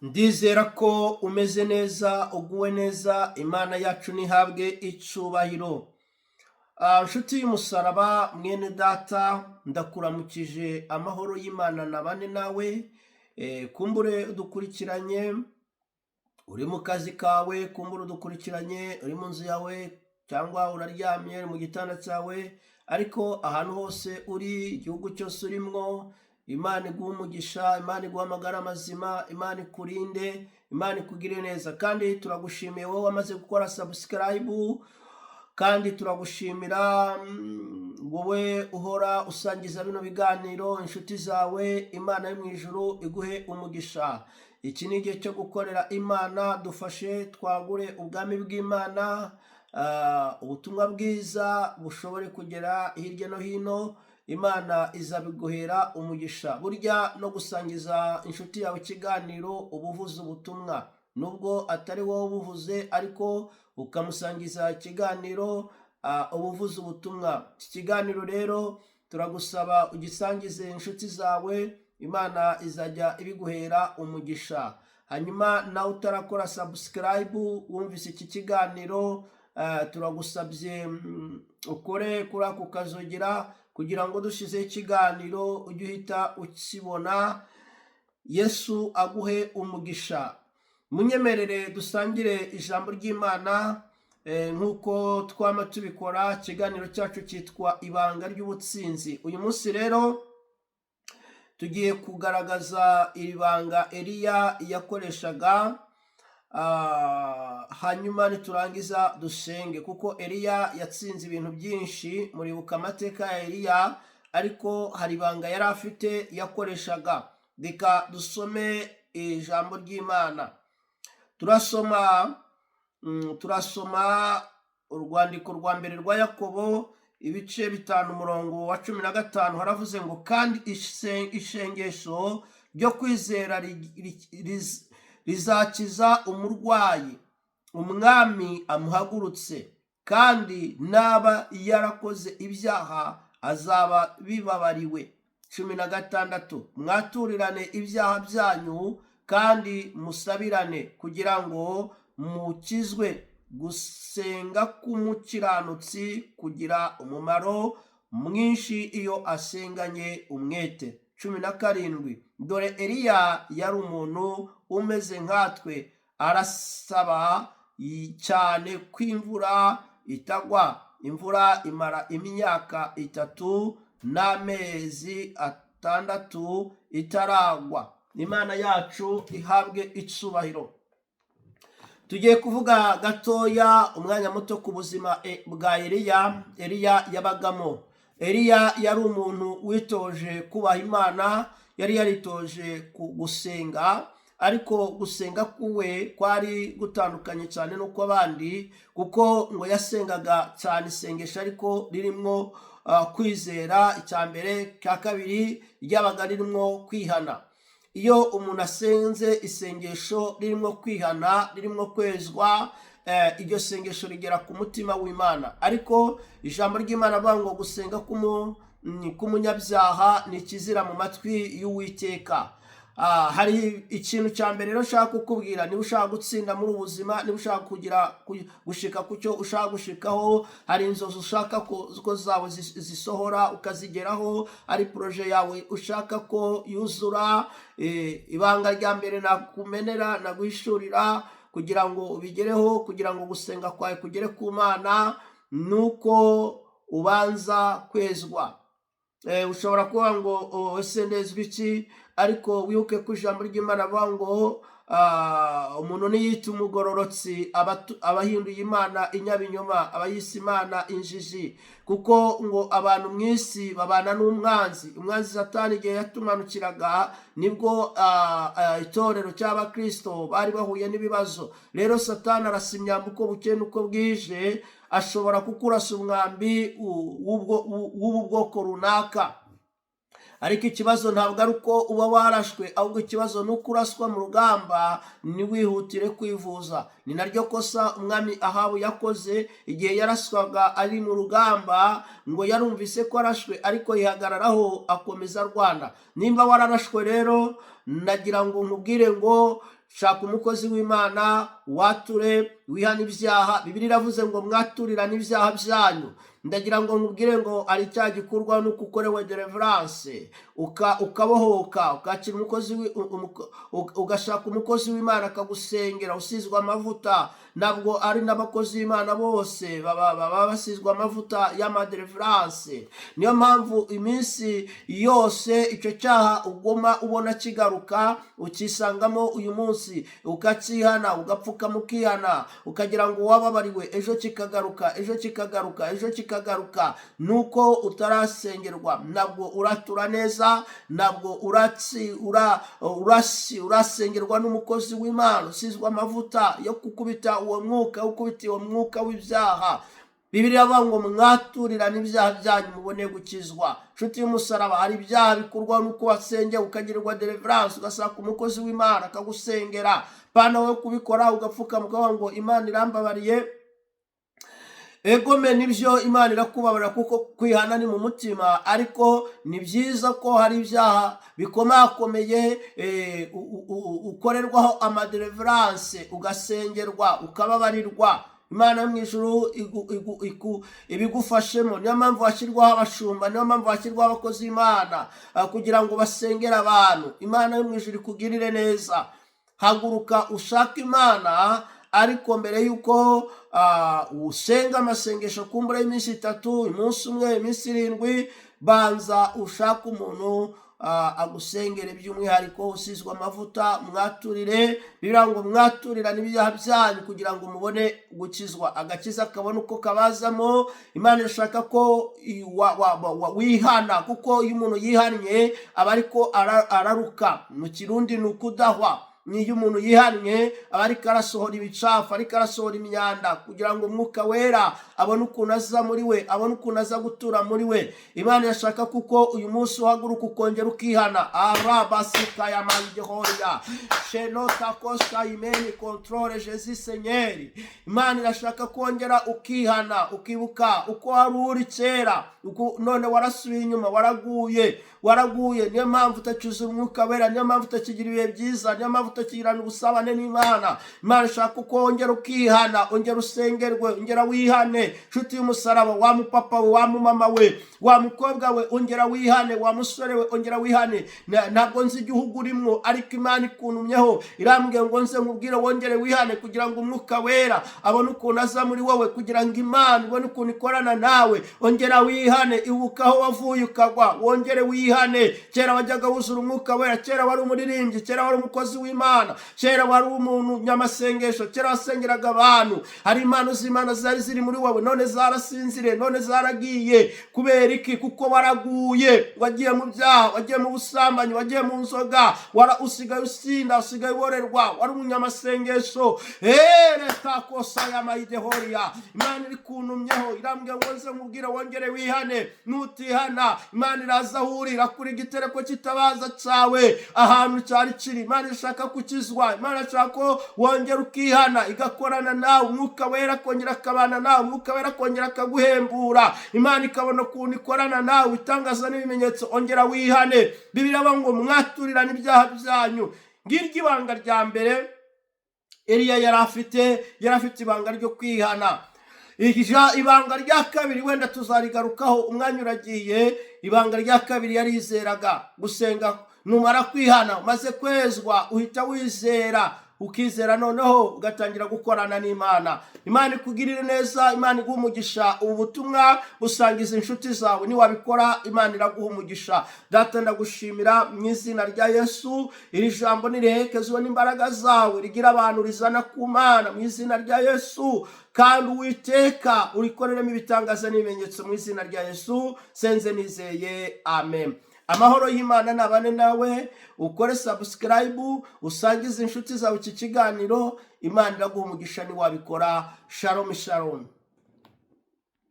Ndizera ko umeze neza, uguwe neza. Imana yacu ntihabwe icubahiro. Nshuti y'umusaraba, mwene data, ndakuramukije. Amahoro y'Imana nabane nawe. Kumbure udukurikiranye uri mu kazi kawe, kumbure udukurikiranye uri mu nzu yawe, cyangwa uraryamye mu gitanda cyawe, ariko ahantu hose uri, igihugu cyose urimwo, Imana iguhe umugisha, Imana iguhe amagara mazima, Imana ikurinde, Imana ikugire neza. Kandi turagushimiye wowe wamaze gukora subscribe, kandi turagushimira wowe uhora usangiza bino biganiro inshuti zawe. Imana yo mu ijuru iguhe umugisha. Iki ni igihe cyo gukorera Imana. Dufashe twagure ubwami bw'Imana, ubutumwa bwiza bushobore kugera hirya no hino. Imana izabiguhera umugisha. Burya no gusangiza inshuti yawe ikiganiro uba uvuze ubutumwa, nubwo atari wowe ubuvuze, ariko ukamusangiza ikiganiro uba uvuze ubutumwa. Iki kiganiro rero turagusaba ugisangize inshuti zawe, Imana izajya ibiguhera umugisha. Hanyuma nawe utarakora subscribe, wumvise iki kiganiro, turagusabye ukore kuri ako kazogera kugira ngo dushyizeho ikiganiro ujye uhita ukibona. Yesu aguhe umugisha. Munyemerere dusangire ijambo ry'Imana nk'uko twama tubikora. Ikiganiro cyacu cyitwa Ibanga ry'Ubutsinzi. Uyu munsi rero tugiye kugaragaza iri banga Eliya yakoreshaga, hanyuma niturangiza dusenge, kuko Eliya yatsinze ibintu byinshi. Muribuka amateka ya Eliya, ariko hari ibanga yari afite yakoreshaga. Reka dusome ijambo ry'Imana. Turasoma urwandiko rwa mbere rwa Yakobo, ibice 5, umurongo wa 15. Haravuze ngo: "Kandi ishengesho ryo kwizera rizakiza umurwayi, Umwami amuhagurutse, kandi naba yarakoze ibyaha azaba bibabariwe." 16: "Mwaturirane ibyaha byanyu kandi musabirane kugira ngo mukizwe. Gusenga k'umukiranutsi kugira umumaro mwinshi iyo asenganye umwete." 17: "Dore Eliya yari umuntu umeze nkatwe, arasaba cyane ko imvura itagwa, imvura imara imyaka 3 n'amezi 6 itaragwa." Imana yacu ihabwe icubahiro. Tugiye kuvuga gatoya, umwanya muto, ku buzima bwa Eliya. Eliya yabagamo. Eliya yari umuntu witoje kubaha Imana, yari yaritoje gusenga, ariko gusenga kuwe kwari gutandukanye cyane n'uko abandi, kuko ngo yasengaga cyane isengesho ariko ririmo kwizera icya mbere, cya kabiri ryabaga ririmo kwihana. Iyo umuntu asenze isengesho ririmo kwihana, ririmo kwezwa, iryo sengesho rigera ku mutima w'Imana. Ariko ijambo ry'Imana avuga ngo gusenga k'umunyabyaha ni ikizira mu matwi y'Uwiteka. Hari ikintu cya mbere rero ushaka kukubwira: niba ushaka gutsinda muri ubu buzima, niba ushaka kugira gushika ku cyo ushaka gushikaho, hari inzozi ushaka ko zawe zisohora ukazigeraho, hari projet yawe ushaka ko yuzura, ibanga rya mbere nakumenera, naguhishurira kugira ngo ubigereho, kugira ngo gusenga kwawe kugere ku Mana, ni uko ubanza kwezwa. Ushobora kuvuga ngo: "Oh, ese ndezwa iki?" Ariko wibuke ko ijambo ry'Imana avuga ngo umuntu niyita umugororotsi aba ahinduye Imana inyabinyoma, aba yise Imana injiji, kuko ngo abantu mu isi babana n'umwanzi. Umwanzi Satani, igihe yatumanukiraga, nibwo itorero cy'abakristo bari bahuye n'ibibazo. Rero Satani arasa imyambi uko bukeye n'uko bwije. Ashobora kukurasa umwambi w'ubu bwoko runaka, ariko ikibazo ntabwo ari uko uba warashwe, ahubwo ikibazo ni uko uraswa mu rugamba ntiwihutire kwivuza. Ni naryo kosa umwami Ahabu yakoze igihe yaraswaga ari mu rugamba. Ngo yarumvise ko arashwe, ariko yihagararaho akomeza arwana. Nimba wararashwe rero, nagira ngo nkubwire ngo Shaka umukozi w'Imana, wature, wihana ibyaha. Bibiliya iravuze ngo mwaturirane ibyaha byanyu. Ndagira ngo nkubwire ngo hari icyaha gikurwaho nuko ukorewe deliverance, ukabohoka, ukakira umukozi, ugashaka umukozi w'Imana akagusengera usizwe amavuta. Ntabwo ari n'abakozi b'Imana bose baba basizwe amavuta y'amadeliverance. Niyo mpamvu iminsi yose icyo cyaha uguma ubona kigaruka, ukisangamo uyu munsi ukacyihana, ugapfukama ukihana, ukagira ngo wababariwe, ejo kikagaruka, ejo kikagaruka, ejo kikagaruka. Nuko utarasengerwa, ntabwo uratura neza, ntabwo uratsi ura urasi urasengerwa n'umukozi w'Imana usizwe amavuta yo gukubita uwo mwuka, wo gukubita uwo mwuka w'ibyaha. Bibiliya iravuga ngo mwaturirane ibyaha byanyu mubone gukizwa. Nshuti y'umusaraba, hari ibyaha bikorwa nuko wasengeye ukagirirwa deliverance, ugasaka umukozi w'Imana akagusengera, pana wowe kubikora ugapfukama ukavuga ngo Imana irambabariye. Egome, nibyo, Imana irakubabarira kuko kwihana ni mu mutima, ariko ni byiza ko hari ibyaha bikomakomeye ukorerwaho amadeliverance, ugasengerwa, ukababarirwa. Imana yo mu ijuru ibigufashemo. Niyo mpamvu hashyirwaho abashumba, niyo mpamvu hashyirwaho abakozi b'Imana, kugira ngo basengere abantu. Imana yo mu ijuru ikugirire neza. Haguruka ushake Imana, ariko mbere y'uko usenga amasengesho kumbura y'iminsi 3, umunsi umwe, iminsi 7, banza ushake umuntu agusengere by'umwihariko usizwe amavuta, mwaturire. Bibiliya ngo mwaturirane ibyaha byanyu kugira ngo mubone gukizwa, agakiza kabone uko kabazamo. Imana ishaka ko wihana, kuko iyo umuntu yihannye aba ariko araruka. Mu Kirundi ni ukudahwa. Niyo umuntu yihannye aba ariko arasohora ibicafu, ariko arasohora imyanda, kugira ngo Umwuka Wera abone ukuntu aza muri we, abone ukuntu aza gutura muri we. Imana irashaka kuko uyu munsi uhaguruka ukongera ukihana. Arabasika ya mandihoria shenota kosta imeni controle Jésus Seigneur. Imana irashaka kongera ukihana, ukibuka uko wari uri kera, none warasubiye inyuma, waraguye, waraguye. Niyo mpamvu utacyuza Umwuka Wera, niyo mpamvu utakigira ibihe byiza, niyo mpamvu utakigirana ubusabane n'Imana. Imana ishaka uko wongera ukihana, ongera usengerwe, ongera wihane. Nshuti y'umusaraba, wa mupapa we, wa mumama we, wa mukobwa we, ongera wihane. Wa musore we, ongera wihane. Ntabwo nzi igihugu urimo, ariko Imana ikuntumyeho, irambwiye ngo nze nkubwire wongere wihane, kugira ngo Umwuka Wera abone ukuntu aza muri wowe, kugira ngo Imana ibone ukuntu ikorana nawe. Ongera wihane, ibuka aho wavuye ukagwa, wongere wihane. Kera wajyaga wuzura Umwuka Wera, kera wari umuririmbyi, kera wari umukozi w'Imana, kera wari umuntu nyamasengesho, kera wasengeraga abantu, hari impano z'Imana zari ziri muri wowe, none zarasinziriye, none zaragiye. Kubera iki? Kuko waraguye, wagiye mu byaha, wagiye mu busambanyi, wagiye mu nzoga, usigaye usinda, usigaye uborerwa. Wari umunyamasengesho. Reta kosa ya mayidehoria. Imana iri kuntumyeho, irambwiye ngo nze nkubwire wongere wihane. Nutihana, Imana iraza aho uri, irakura igitereko cy'itabaza cyawe ahantu cyari kiri. Imana ishaka gukizwa, Imana ishaka ko wongera ukihana, igakorana nawe, Umwuka Wera akongera akabana nawe, Umwuka Wera akongera akaguhembura, Imana ikabona ukuntu ikorana nawe, itangaza n'ibimenyetso. Ongera wihane. Bibiliya ivuga ngo mwaturirane ibyaha byanyu. Ngiryo ibanga rya mbere Eliya yari afite, yari afite ibanga ryo kwihana. Ibanga rya kabiri wenda tuzarigarukaho, umwanya uragiye. Ibanga rya kabiri, yarizeraga. Gusenga, numara kwihana, umaze kwezwa, uhita wizera, ukizera, noneho ugatangira gukorana n'Imana. Imana ikugirire neza, Imana iguha umugisha. Ubu butumwa busangiza inshuti zawe, niwabikora Imana iraguha umugisha. Data, ndagushimira mu izina rya Yesu. Iri jambo niriherekezwe n'imbaraga zawe, rigira abantu rizana ku Mana mu izina rya Yesu, kandi Uwiteka urikoreremo ibitangaza n'ibimenyetso mu izina rya Yesu. Senze nizeye, amen. Amahoro y'Imana nabane nawe. Ukore subscribe, usangize inshuti zawe iki kiganiro. Imana iraguha umugisha niwabikora. Shalom, shalom.